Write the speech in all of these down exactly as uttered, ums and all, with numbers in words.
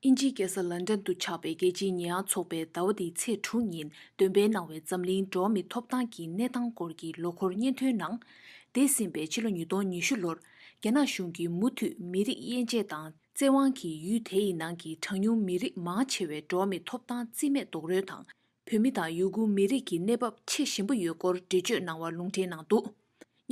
དབྱིན་ཇིའི་རྒྱལ་ས་ལན་ཌན་དུ་ཆགས་པའི་རྒྱལ་སྤྱིའི་ཉེས་ཡངས་ཚོགས་པས་ཟླ་བ་འདིའི་ཚེས་དྲུག་ཉིན་འདོན་སྤེལ་གནང་བའི་འཛམ་གླིང་འགྲོ་བ་མིའི་ཐོབ་ཐང་གི་གནས་སྟངས་སྐོར་གྱི་ལོ་འཁོར་སྙན་ཐོའི་ནང་། འདས་ཟིན་པའི་ཕྱི་ལོ་ཉིས་སྟོང་ཉི་ཤུ་ལོར་རྒྱ་ནག་གཞུང་གིས་མུ་མཐུད་མི་རིགས་དབྱེ་འབྱེད་དང་བཙན་དབང་གིས་ཡུལ་དེའི་ནང་གི་གྲངས་ཉུང་མི་རིགས་མང་ཆེ་བའི་འགྲོ་བ་མིའི་ཐོབ་ཐང་རྩིས་མེད་རྡོག་རོལ་དང་། བོད་མི་དང་ཡུ་གུར་མི་རིགས་ཀྱི་གནས་བབ་ཆེས་ཞན་པོ་ཡོད་སྐོར་འགྲེལ་བརྗོད་གནང་བ་ལུང་འདྲེན་གནང་འདུག་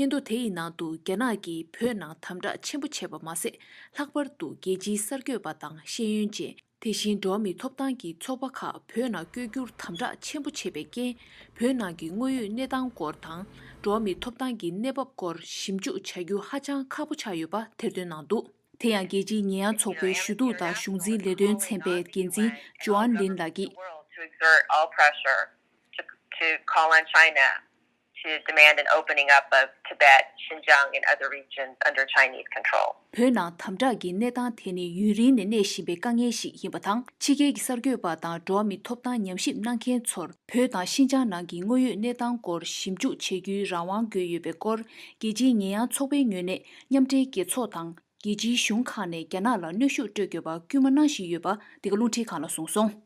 སྙན་ཐོ་དེ་ཡི་ནང་དུ་རྒྱ་ནག་གིས་བོད་ནང་དམ་དྲག་ཆེན་པོ་བྱས་པ་མ་ཟད། ལྷག་པར་དུ་རྒྱལ་སྤྱིའི་གསར་འགོད་པ་དང་ཤེས་ཡོན་ཅན། དེ་བཞིན་འགྲོ་བ་མིའི་ཐོབ་ཐང་གི་ཚོགས་པ་ཁག་བོད་ནང་བསྐྱོད་རྒྱུར་དམ་དྲག་ཆེན་པོ་བྱས་པའི་རྐྱེན། བོད་ནང་གི་དངོས་ཡོད་གནས་སྟངས་སྐོར་དང་། འགྲོ་བ་མིའི་ཐོབ་ཐང་གི་གནས་བབ་སྐོར་ཞིབ་འཇུག་བྱ་རྒྱུ་ཧ་ཅང་ཁག་པོ་ཆགས་ཡོད་པ་ཐེར་འདོན་གནང་འདུག་དེ་ཡང་རྒྱལ་སྤྱིའི་ཉེས་ཡངས་ཚོགས་པའི་ཞུ་གཏུག་དང་གཞུང་འཛིན་ལས་དོན་ཚན་པའི་འགན་འཛིན་ཇོ་ཨན་ལིན་ལགས་ཀྱིས། To exert all pressure to, to call on China to demand an opening up of Tibet, Xinjiang, and other regions under Chinese control. བོད་ནང་དམ་དྲག་གི་གནས་སྟངས་དེ་ནི་ཡུན་རིང་ནས་གནས་བཞིན་པའི་དཀའ་ངལ་ཞིག་ཡིན་པ་དང་། ཕྱི་རྒྱལ་གྱི་གསར་འགོད་པ་དང་འགྲོ་བ་མིའི་ཐོབ་ཐང་ཉམས་ཞིབ་གནང་མཁན་ཚོར་བོད་དང་ཤིན་ཅང་ནང་གི་དངོས་ཡོད་གནས་སྟངས་སྐོར་ཞིབ་འཇུག་བྱེད་རྒྱུའི་རང་དབང་དགོས་ཡོད་པའི་སྐོར། རྒྱལ་སྤྱིའི་ཉེས་ཡངས་ཚོགས་པའི་ངོས་ནས་མཉམ་འབྲེལ་རྒྱལ་ཚོགས་དང་། རྒྱལ་སྤྱིའི་གཞུང་ཁག་ནས་རྒྱ་ནག་ལ་གནོན་ཤུགས་སྤྲོད་དགོས་པར་སྐུལ་མ་གནང་བཞིན་ཡོད་པ་འདི་ག་རླུང་འཕྲིན་ཁང་ལ་གསུངས་སོང་།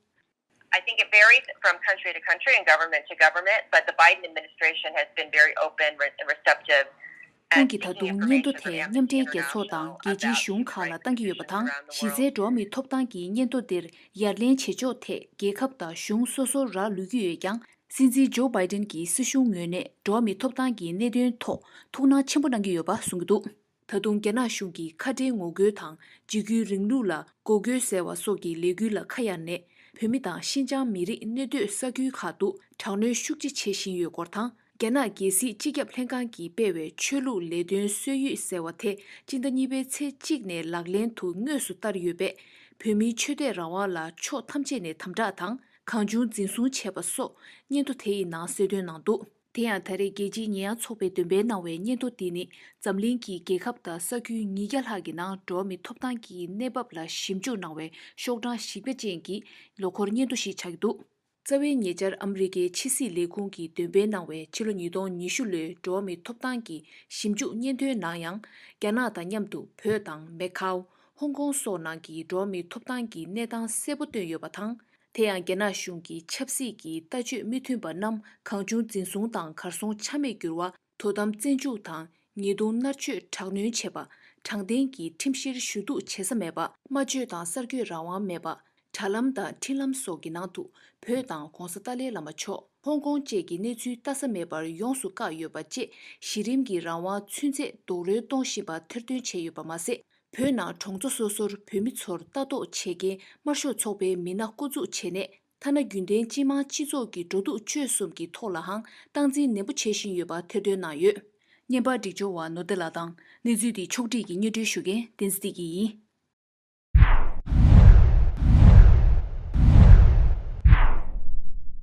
I think it varies from country to country and government to government, but the Biden administration has been very open and receptive. ཁོང་གིས་ད་དུང་སྙན་ཐོ་དེ་མཉམ་འབྲེལ་རྒྱལ་ཚོགས་དང་རྒྱལ་སྤྱིའི་གཞུང་ཁག་ལ་བཏང་གི་ཡོད་པ་དང་། གཞི་རྩའི་འགྲོ་བ་མིའི་ཐོབ་ཐང་གི་སྙན་ཐོ་འདིར་ཡར་ལེན་བྱེད་ཕྱོགས་ཐད་རྒྱལ་ཁབ་དང་གཞུང་སོ་སོར་རག་ལུས་ཀྱི་ཡོད་ཀྱང་། སྲིད་འཛིན་ཇོ་བྷའི་ཌེན་གྱིས་སྲིད་གཞུང་ངོས་ནས་འགྲོ་བ་མིའི་ཐོབ་ཐང་གི་གནད་དོན་ཐོག་ཐུགས་སྣང་ཆེན་པོ་གནང་གི་ཡོད་པ་གསུང་གི་འདུག་ད་དུང་རྒྱ་ནག་གཞུང་གིས་ཁ་བྲལ་ངོ་རྒོལ་དང་འཇིགས་སྐུལ་རིང་ལུགས་ལ་འགོག་རྒོལ་ཟེར་བ་སོགས་ཀྱི་ལས་འགུལ་ལ་ཁ་གཡར་ནས། བོད་མི་དང་ཤིན་ཅང་མི་རིགས་གནས་སྡོད་ས་ཁུལ་ཁག་ཏུ་དྲག་གནོན་ཤུགས་ཆེ་བྱེད་བཞིན་ཡོད་སྐོར་དང་། རྒྱ་ནག་རྒྱལ་སྲིད་སྤྱི་ཁྱབ་ལྷན་ཁང་གིས་སྤེལ་བའི་ཆོས་ལུགས་ལས་དོན་སྲོལ་ཡིག་ཟེར་བ་དེ་སྤྱི་ཟླ་གཉིས་པའི་ཚེས་གཅིག་ནས་ལག་ལེན་དུ་དངོས་སུ་བསྟར་ཡོད་པས། བོད་མིའི་ཆོས་དད་རང་དབང་ལ་ཕྱོགས་ཐམས་ཅད་ནས་དམ་དྲག་དང་གང་བྱུང་འཛིན་བཟུང་བྱས་པ་སོགས་སྙན་ཐོ་དེ་ཡི་ནང་གསལ་སྟོན་གནང་འདུག་དེ་ཡང་ད་རེས་རྒྱལ་སྤྱིའི་ཉེས་ཡངས་ཚོགས་པས་འདོན་སྤེལ་གནང་བའི་སྙན་ཐོ་འདི་ནི་འཛམ་གླིང་གི་རྒྱལ་ཁབ་དང་ས་ཁུལ་ཉིས་བརྒྱ་ལྷག་གི་ནང་འགྲོ་བ་མིའི་ཐོབ་ཐང་གི་གནས་བབ་ལ་ཞིབ་འཇུག་གནང་བའི་ཤོག་གྲངས་ཞིབ་ཕྲ་ཅན་གྱི་ལོ་འཁོར་སྙན་ཐོ་ཞིག་ཆགས་ཀྱི་འདུག་རྩ་བའི་ཉེ་ཆར་ཨ་མི་རི་ཀའི་ཕྱི་སྲིད་ལས་ཁུངས་ཀྱིས་འདོན་སྤེལ་གནང་བའི་ཕྱི་ལོ་ཉིས་སྟོང་ཉི་ཤུ་ལོའི་འགྲོ་བ་མིའི་ཐོབ་ཐང་གི་ཞིབ་འཇུག་སྙན་ཐོའི་ནང་ཡང་། རྒྱ་ནག་དང་མཉམ་དུ་བོད་དང་མེ་ཁའོ། ཧོང་ཀོང་སོགས་ནང་གི་འགྲོ་བ་མིའི་ཐོབ་ཐང་གི་གནས་སྟངས་གསལ་པོ་བཏོན་ཡོད་པ་དང་། དེ་ཡང་རྒྱ་ནག་གཞུང་གིས་ཆབ་སྲིད་ཀྱི་ལྟ་སྤྱོད་མི་མཐུན་པ་རྣམས་གང་བྱུང་འཛིན་བཟུང་དང་གར་སོང་ཆ་མེད་བསྒྱུར་བ། དོ་དམ་བཙན་འཇུག་དང་ཉེས་རྡུང་མནར་གཅོད་དྲག་གནོན་བྱེད་པ། དྲང་བདེན་གྱི་ཁྲིམས་བཤེར་ཞུ་གཏུག་བྱེད་ས་མེད་པ། སྨྲ་བརྗོད་དང་གསར་འགོད་རང་དབང་མེད་པ། དྲ་ལམ་དང་འཕྲིན་ལམ་སོགས་ཀྱི་ནང་དུ་བོད་དང་༧གོང་ས་ཏཱ་ལའི་བླ་མ་མཆོག་ཧོང་ཀོང་བཅས་ཀྱི་གནས་ཚུལ་ལྟ་ས་མེད་པར་ཡོངས་སུ་བཀག་ཡོད་པ་བཅས་གཞི་རིམ་གྱི་རང་དབང་ཚུན་ཆད་རྡོག་རོལ་གཏོང་བཞིན་པ་ཐེར་འདོན་བྱས་ཡོད་པ་མ་ཟད། བོད་ནང་གྲོང་ཚོ་སོ་སོར་བོད་མི་ཚོར་ལྟ་རྟོག་བྱེད་མཁན་དམར་ཤོག་ཚོགས་པའི་མི་སྣ་བསྐོ་འཛུགས་བྱས་ནས། ཐ་ན་རྒྱུན་ལྡན་སྤྱི་དམངས་སྤྱི་ཚོགས་ཀྱི་འགྲོ་འདུག་སྤྱོད་གསུམ་གྱི་ཐོག་ལའང་སྟངས་འཛིན་ནན་པོ་བྱེད་བཞིན་ཡོད་པ་ཐེར་འདོན་གནང་ཡོད། བརྙན་པར་སྒྲིག་སྦྱོར་བ་ནོར་བདེ་ལགས་དང་། གནས་ཚུལ་འདི་ཕྱོགས་སྒྲིག་གིས་སྙན་སྒྲོན་ཞུ་མཁན་བསྟན་འཛིན་བདེ་སྐྱིད་ཡིན།